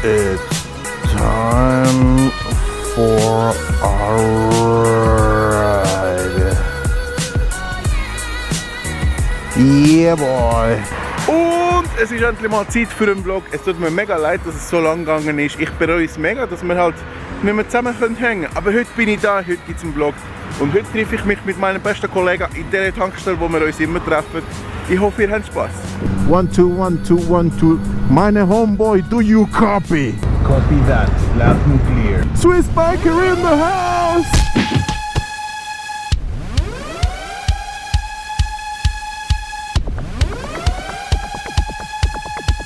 It's time for a ride. Yeah, boy. Und es ist endlich mal Zeit für einen Vlog. Es tut mir mega leid, dass es so lang gegangen ist. Ich bereue es mega, dass wir halt nicht mehr zusammen hängen können. Aber heute bin ich da, heute gibt es einen Vlog. Und heute treffe ich mich mit meinem besten Kollegen in der Tankstelle, wo wir uns immer treffen. Ich hoffe, ihr habt Spaß. 1, 2, 1, 2, 1, 2. Meine Homeboy, do you copy? Copy that. Loud and clear. Swiss Biker in the house!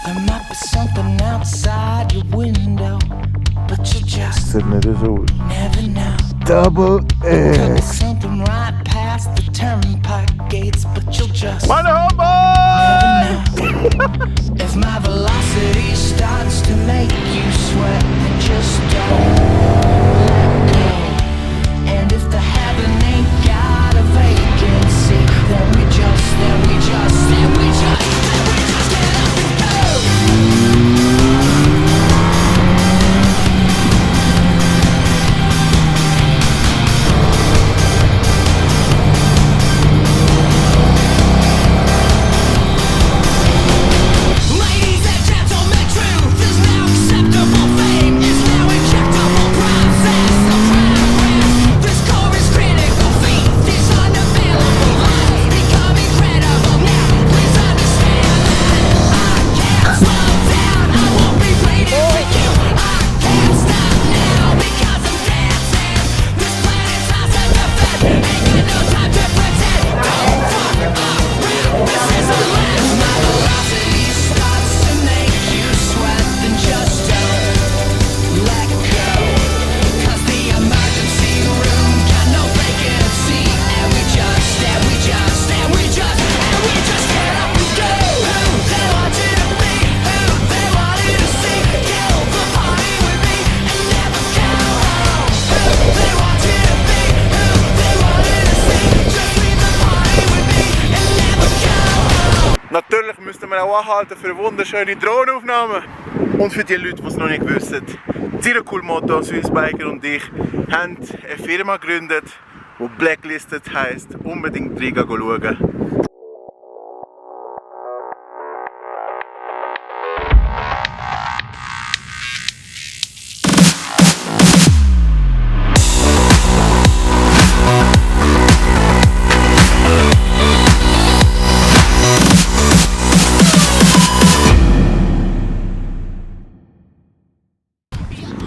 There might be something outside your window, but you just Sieht nicht so aus. never know. Double Could be X. something right past the turnpike gates, but you'll just Meine Homeboy! if my velocity starts to make you sweat, then just don't let go. And if the heaven ain't got a vacancy, then we just get up and go. Ladies and gentlemen, truth is now acceptable. Fame is now injectable. Process the progress. This core is critical. Faith is unavailable. Lies become incredible. Now, please understand that I can't slow down. I won't be waiting for you. I can't stop now because I'm dancing. This planet's house and the fed ain't got no time to pretend. Don't fuck around. This is a last. My velocity starts to make you sweat, then just don't let go. 'Cause the emergency room got no vacancy, and we just get up and go. Who they want you to be, who they want you to see. Kill the party with me and never go home. Who they want you to be, who they want you to see. Just leave the party with me and never go home. Natürlich müssten wir auch anhalten für eine wunderschöne Drohnenaufnahme. Und für die Leute, die es noch nicht wissen, Zircool Moto, Swiss Biker und ich haben eine Firma gegründet, die Blacklisted heisst. Unbedingt reinschauen.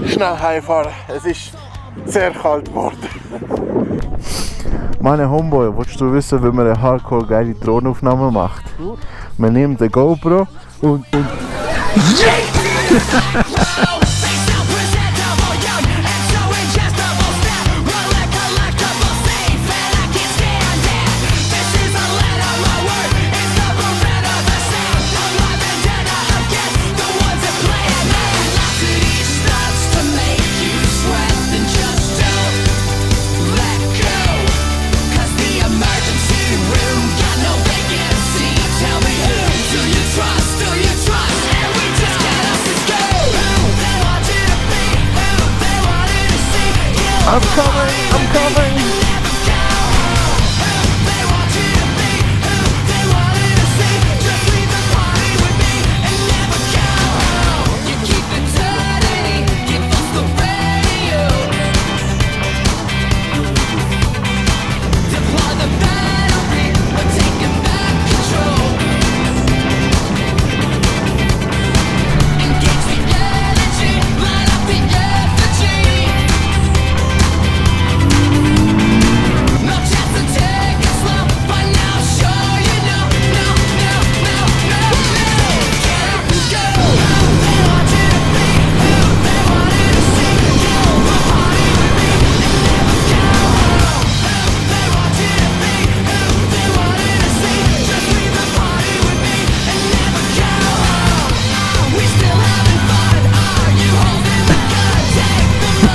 Schnell heimfahren, es ist sehr kalt geworden. Meine Homeboy, willst du wissen, wie man eine hardcore geile Drohnenaufnahme macht? Man nimmt eine GoPro und I'm coming!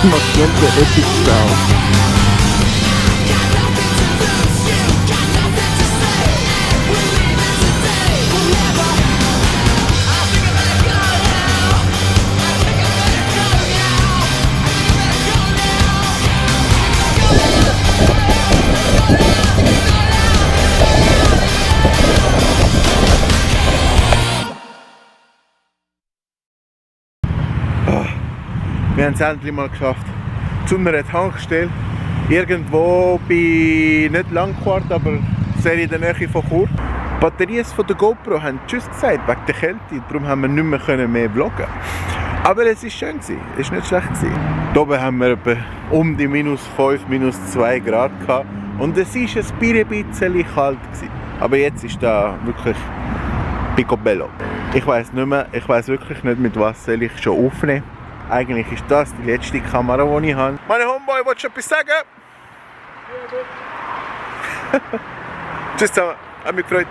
Noch siempre epic sound. haben es endlich mal geschafft. Zu einer Tankstelle. Irgendwo bei nicht Langquart, aber sehr in der Nähe von Chur. Die Batterien von der GoPro haben Tschüss gesagt, wegen der Kälte. Darum haben wir nicht mehr vloggen. Aber es war schön, es war nicht schlecht. Hier oben haben wir etwa um die minus 5, minus 2 Grad gehabt. Und es war ein bisschen kalt. Aber jetzt ist da wirklich picobello. Ich weiss nicht mehr, ich weiss wirklich nicht, mit was soll ich schon aufnehmen. Eigentlich ist das die letzte Kamera, die ich habe. Meine Homeboy, willst du etwas sagen? Ja, Tschüss zusammen, hat mich gefreut.